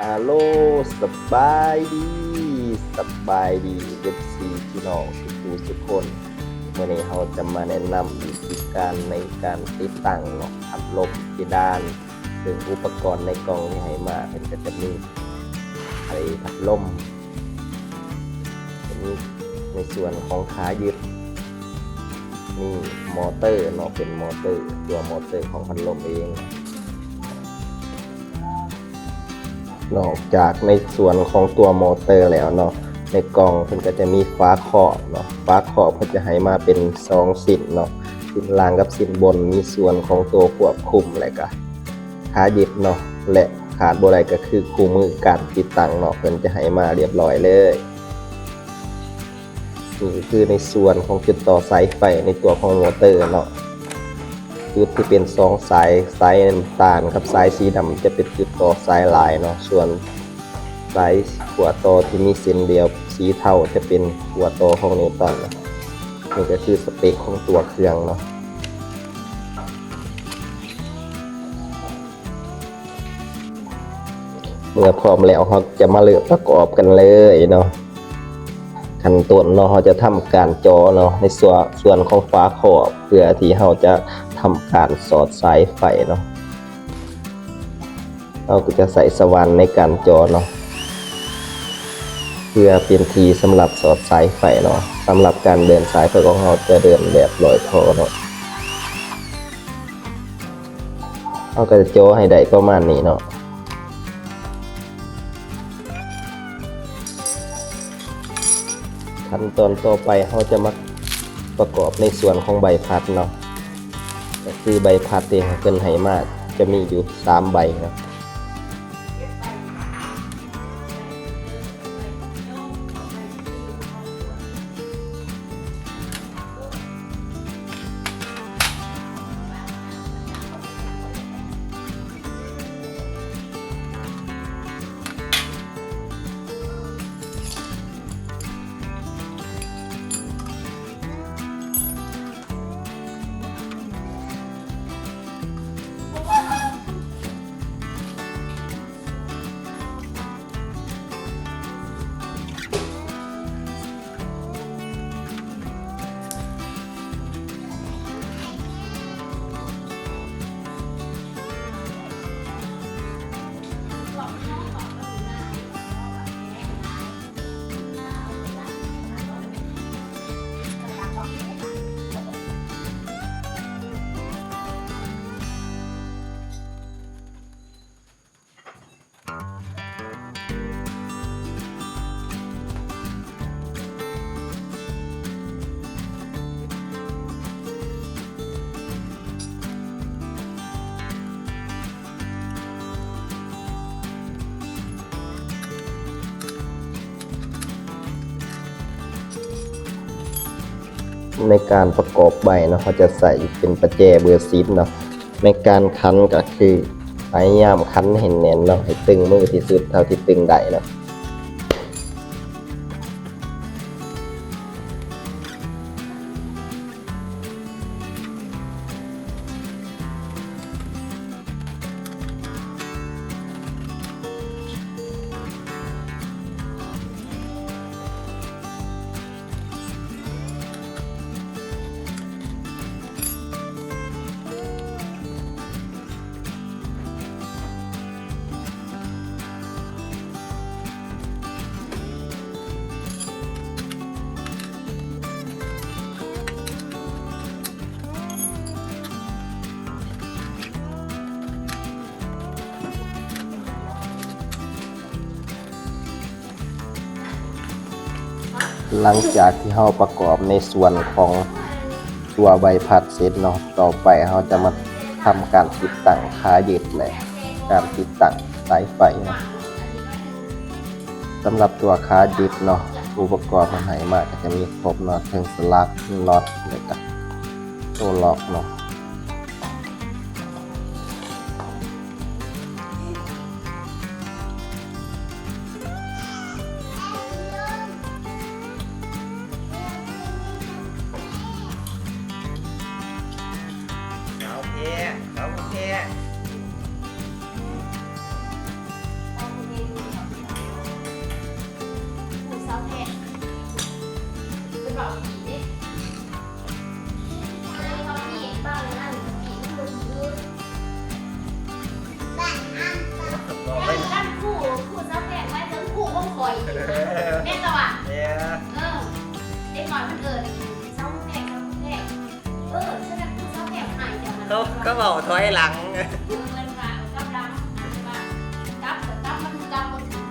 ອາໂລ ສະບາຍດີ ສະບາຍດີ ເອັຟຊີ ພີ່ນ້ອງທຸກຜູ້ທຸກຄົນ. ມື້ນີ້ເຮົາຈະມາແນະນຳວິທີການໃນການຕິດຕັ້ງເນາະ ພັດລົມເພດານ, ເຊິ່ງອຸປະກອນໃນກ່ອງທີ່ໃຫ້ມາ ເພິ່ນກໍຈະມີໄອ້ພັດລົມ, ຈະມີໃນສ່ວນຂອງຂາຍຶດ, ມີມໍເຕີເນາະ ເປັນມໍເຕີ ຕົວມໍເຕີຂອງພັດລົມເອງ. ນອກຈາກໃນສ່ວນຂອງຕົວມໍເຕີແລ້ວເນາະ ໃນກ່ອງເພິ່ນກໍຈະມີຝາຄອບເນາະ, ຝາຄອບເພິ່ນຈະໃຫ້ມາເປັນສອງຊິ້ນເນາະ, ຊິ້ນລ່າງກັບຊິ້ນບົນ, ມີສ່ວນຂອງຕົວຄວບຄຸມ ແລະກະຂາຍຶດເນາະ ແລະຂາດບໍ່ໄດ້ກໍຄືຄູ່ມືການຕິດຕັ້ງເນາະ ເພິ່ນຈະໃຫ້ມາລຽບລ້ອຍເລີຍ. ນີ້ກໍຄືໃນສ່ວນຂອງຈຸດຕໍ່ສາຍໄຟໃນຕົວຂອງມໍເຕີເນາະ, ຈຸດທີ່ເປັນສອງສາຍ ສາຍນ້ຳຕານກັບສາຍສີດຳຈະເປັນຈຸດຕໍ່ສາຍລາຍເນາະ, ສ່ວນສາຍຂົ້ວຕໍ່ທີ່ມີເສັ້ນດຽວສີເທົາຈະເປັນຂົ້ວຕໍ່ຂອງນິວຕັນ. ນີ້ກໍຄືສະເປັກຂອງຕົວເຄື່ອງເນາະ. ເມື່ອພ້ອມແລ້ວ ເຮົາຈະມາເລີ່ມປະກອບກັນເລີຍເນາະ. ຂັ້ນຕົ້ນເນາະ ເຮົາຈະທຳການເຈາະເນາະ ໃນສ່ວນ ສ່ວນຂອງຝາຄອບ ເພື່ອທີ່ເຮົາຈະທຳການສອດສາຍໄຟເນາະ. ເຮົາກໍຈະໃຊ້ສະຫວ່ານໃນການເຈາະເນາະ ເພື່ອເປັນທີ່ສຳລັບສອດສາຍໄຟເນາະ. ສຳລັບການເດີນສາຍໄຟຂອງເຮົາຈະເດີນແບບລອຍທໍ່ເນາະ. ເຮົາກໍຈະເຈາະໃຫ້ໄດ້ປະມານນີ້ເນາະ. ຂັ້ນຕອນຕໍ່ໄປເຮົາຈະມາປະກອບໃນສ່ວນຂອງໃບພັດເນາະ, ກໍຄືໃບພັດທີ່ເພິ່ນໃຫ້ມາຈະມີຢູ່ສາມໃບເນາະ. ໃນການປະກອບໃບເນາະ ເຮົາຈະໃຊ້ເປັນປະແຈເບີສິບເນາະ. ໃນການຂັນກໍຄືພະຍາຍາມຂັນໃຫ້ແໜ້ນເນາະ, ໃຫ້ຕຶງມືທີ່ສຸດເທົ່າທີ່ຕຶງໄດ້ເນາະ. ຫຼັງຈາກທີ່ເຮົາປະກອບໃນສ່ວນຂອງຕົວໃບພັດເສັດເນາະ, ຕໍ່ໄປເຮົາຈະມາທຳການຕິດຕັ້ງຂາຍຶດ ແລະ ການຕິດຕັ້ງສາຍໄຟເນາະ. ສຳລັບຕົວຂາຍຶດເນາະ, ອຸປະກອນເພິ່ນໃຫ້ມາກໍຈະມີຄົບເນາະ, ເຖິງສະຫຼັກ, ນັອດ ແລະ ກະໂຕລັອກເນາະ. ໂອເຄ ໂອເຄ. ເອົາເອົາ ແມ່ນລະຫວາ? ເອີ ເດັກນ້ອຍມັນເອີ້ນ ຊາວແພງ ຊາວແພງ ເອີ ສະນັ້ນຄືຊາວແພງໃຫ້ເຈົ້າຫັ້ນ ເຂົາ ເຂົາເວົ້າຖອຍຫຼັງ ເອີ ເພິ່ນວ່າກັບຫຼັງ ວ່າກັບ ກັບມັນກັບບໍ່ຖືກ.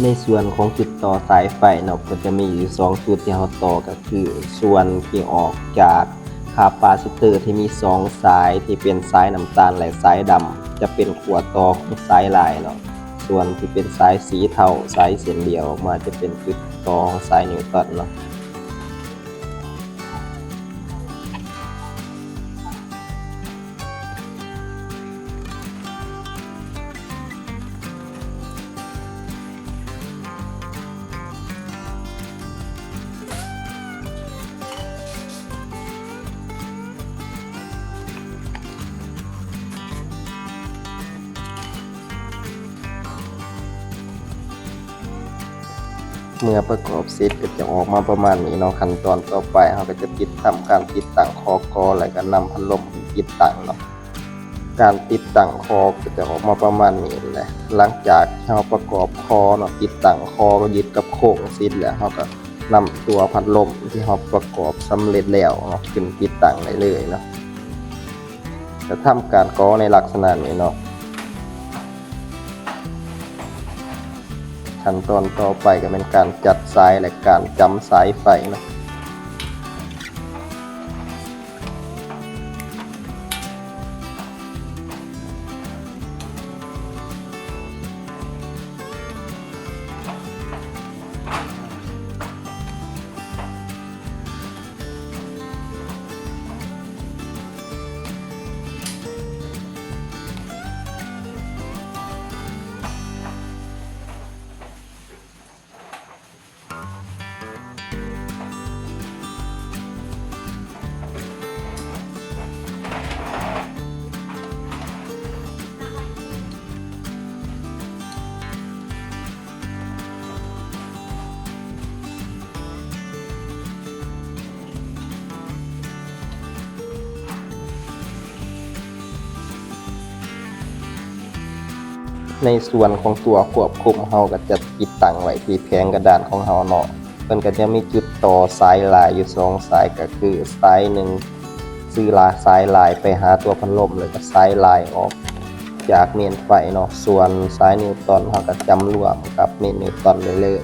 ໃນສ່ວນຂອງຈຸດຕໍ່ສາຍໄຟເນາະ ກໍຈະມີຢູ່ສອງຈຸດທີ່ເຮົາຕໍ່ ກໍຄືສ່ວນທີ່ອອກຈາກຄາປາຊິເຕີທີ່ມີສອງສາຍ ທີ່ເປັນສາຍນ້ຳຕານ ແລະ ສາຍດຳ ຈະເປັນຂົ້ວຕໍ່ຂອງສາຍລາຍເນາະ. ສ່ວນທີ່ເປັນສາຍສີເທົາ ສາຍເສັ້ນດຽວອອກມາ ຈະເປັນຈຸດຕໍ່ຂອງສາຍນິວຕອນເນາະ. ເມື່ອປະກອບເສັດກໍຈະອອກມາປະມານນີ້ເນາະ. ຂັ້ນຕອນຕໍ່ໄປເຮົາກໍຈະຕິດ ທຳການຕິດຕັ້ງຄໍກໍ ແລ້ວກໍນຳພັດລົມຕິດຕັ້ງເນາະ. ການຕິດຕັ້ງຄໍກໍຈະອອກມາປະມານນີ້ແຫຼະ. ຫຼັງຈາກເຮົາປະກອບຄໍເນາະ ຕິດຕັ້ງຄໍກໍຍຶດກັບໂຄ້ງເສັດແລ້ວ ເຮົາກໍນຳຕົວພັດລົມທີ່ເຮົາປະກອບສຳເລັດແລ້ວເນາະ ຂຶ້ນຕິດຕັ້ງໄດ້ເລີຍເນາະ. ກະທຳການກໍໃນລັກສະນະນີ້ເນາະ. ຂັ້ນຕອນຕໍ່ໄປກະແມ່ນການຈັດສາຍ ແລະ ການຈຳສາຍໄຟເນາະ. ໃນສ່ວນຂອງຕົວຄວບຄຸມ ເຮົາກໍຈະຕິດຕັ້ງໄວ້ທີ່ແຜງກະດານຂອງເຮົາເນາະ. ເພິ່ນກໍຈະມີຈຸດຕໍ່ສາຍລາຍຢູ່ສອງສາຍ ກໍຄືສາຍໜຶ່ງ ຊື່ລາ ສາຍລາຍໄປຫາຕົວພັດລົມ ແລ້ວກໍສາຍລາຍອອກຈາກເມນໄຟເນາະ. ສ່ວນສາຍນິວຕອນ ເຮົາກໍຈຳລວມກັບເມນນິວຕອນໄດ້ເລີຍ.